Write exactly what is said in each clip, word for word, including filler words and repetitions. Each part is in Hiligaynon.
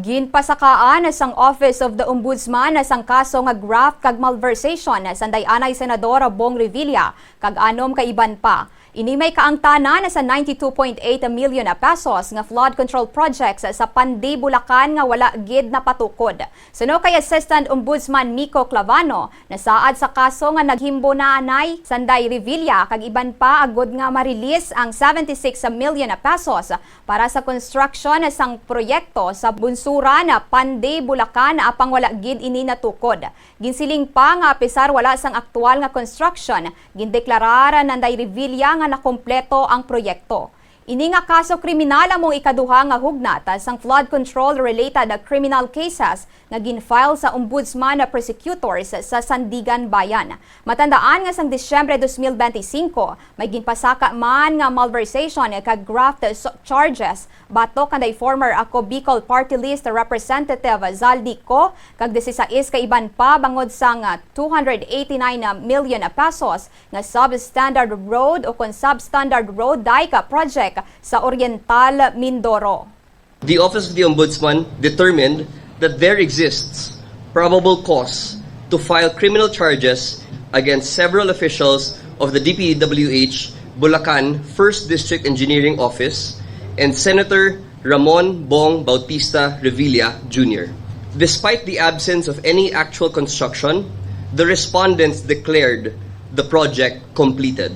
Ginpasakaan sang Office of the Ombudsman sang kaso nga graft kag malversation sanday anay Senador Bong Revilla kag anom ka iban pa. Ini may kaangtanan sa ninety-two point eight million pesos nga flood control projects sa Pandi, Bulacan nga wala gid napatukod. Suno kay Assistant Ombudsman Miko Clavano, nasaad sa kaso nga naghimbo na anay sanday Revilla kag iban pa agud nga ma-release ang seventy-six million pesos para sa construction sang proyekto sa Bunsuran, Pandi, Bulacan, apang wala gid ini natukod. Ginsiling pa nga apisar wala sang aktual nga construction, gindeklarar nanday Revilla nga nakompleto ang proyekto. Ini nga kaso kriminal amo ang ikaduha nga hugnat sang flood control-related criminal cases nga gin-file sa Ombudsman na prosecutors sa Sandiganbayan. Matandaan nga sang Disyembre dos mil benti singko, may ginpasaka man nga malversation kag graft s-, charges batok kanday former Ako Bicol Party List Representative Zaldy Co kag disisais ka iban pa bangod sang two hundred eighty-nine million pesos nga substandard road o kon substandard road dike project sa Oriental Mindoro. The Office of the Ombudsman determined that there exists probable cause to file criminal charges against several officials of the D P W H Bulacan First District Engineering Office and Senator Ramon Bong Bautista Revilla Junior. Despite the absence of any actual construction, the respondents declared the project completed.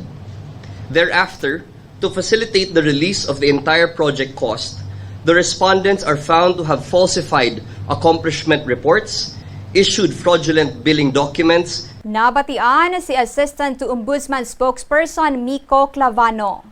Thereafter, to facilitate the release of the entire project cost, the respondents are found to have falsified accomplishment reports, issued fraudulent billing documents, Nabatian si Assistant to Ombudsman Spokesperson Miko Clavano.